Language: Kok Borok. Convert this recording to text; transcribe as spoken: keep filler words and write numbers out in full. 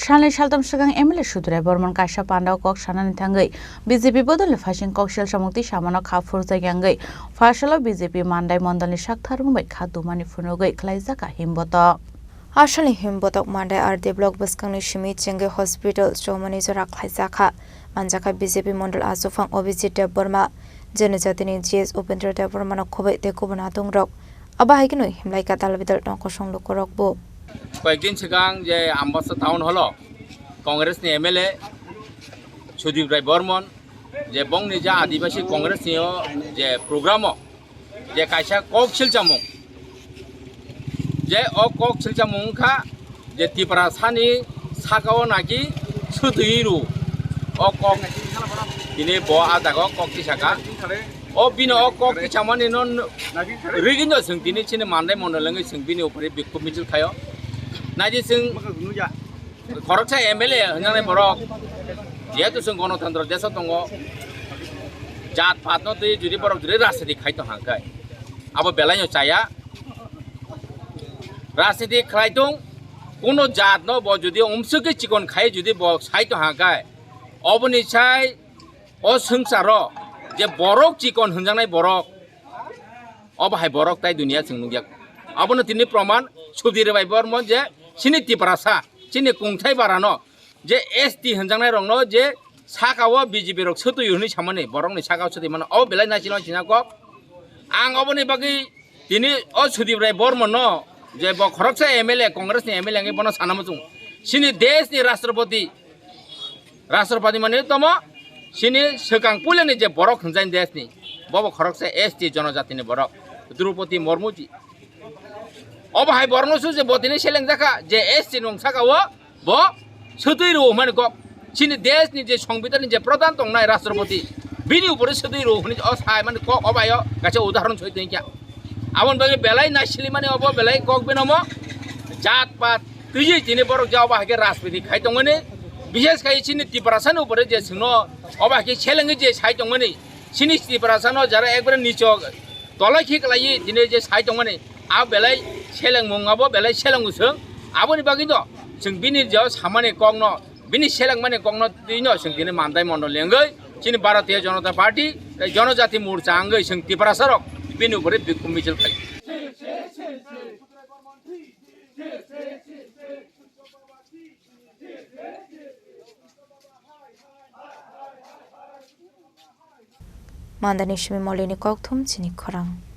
Salni saltam swkang M L A Sudrai Bormon kaisa pandao kok sanani thangwi B J P bodolni phaising kok selsamung twi samano kha phurjak yangwi phaisalo B J P Mandai mondolni saktharmung bai kha dumani phunugwi khlaijak a himbotok. Asalni himbotok Mandai R D block bwskangni simi chengwi hospital chomani jora khlaijakha. Manjakha B J P mondol achukphang Abhijit Debbarma, Janajatini G S Upendra Debbarmano khoboi tei kubun adungrok. Abo hai kheno himlaikha dalbidal tongkosong lukurokbo. Koyekdin swkang je Ambasa Town Hall o Congress ni M L A Sudip Rai Bormon je bongni je Adibasi Congress ni o je program o je kaisa kok silchamung, je o kok silchamung wngkha je Tiprasani saka o naki sutwi rw o kok, tini bo a jaga o kok tisaka. O bini o kok tisamani no rwgwi no chwng tini chini Mandai mondol wngwi chwng bini upore bikhub michil khaio. Naidi chwng khoroksa M L A hwnjaknai borok, jehetu chwng Ganatantro desh o tongo, jat pat no twi jodi borok jodi rajniti khai tong hang khe abo belai no chaya. Rajniti khlai tong, kuno jat no bo jodi umswk khe chikon khai jodi bo sai tong hang khe, oboni sai o swngcharo je borok chikon hwnjaknai borok, obo hai borok tai duniya chwng nukya. Abono tini proman Sudip Rai Bormon je chini Tiprasa, chini kungthai barano je S T hwnjaknai rokno je saka o B J P rok swtwi hwnwi samani, borokni saka o swtwi mano, obo belai naisino sina kok. Ang oboni bagwi tini o Sudip Rai Bormon no je bo khoroksa M L A, Congress ni M L A wngwi bono sana muchung. Chini desh ni Rashtrapati, Rashtrapati mane tomo chini swkang puilani je borok hwnjani desh ni, bo bo khoroksa S T jonojati ni borok, Droupadi Murmu ji. Obo hai borokno su je bo tini selengjak kha je S T nung saka o bo swtwi rw hwnmani kok. Chini desh ni je Songbidan ni je pradhan tongnai Rashtrapati, bini upore swtwi rw hwnwi o sai mani kok, o bai o kaisa udahoron soi tongkha. Aboni bagwi belai naisilimani obo belai kok binomo jat pat twiwi tini borok je obo hai khe rajniti khai tongmani, bishes khai chini Tiprasa ni upore je chwngno obo hai khe selengwi je sai tongmani, chini Tiprasa no jara ekbare nicho tolai khe kwlaiwi tini je sai tongmani, a belai selengmung abo belai selengo chwng. Aboni bagwi no chwng bini je samani kokno, bini selengmani kokno twino chwng tini Mandai mondol wngwi chini Bharatiya Janata Party tei Janajati Morcha wngwi chwng Tiprasa rok bini upore bikhub michil khai. Mandani simi Molini kokthum chini khorang.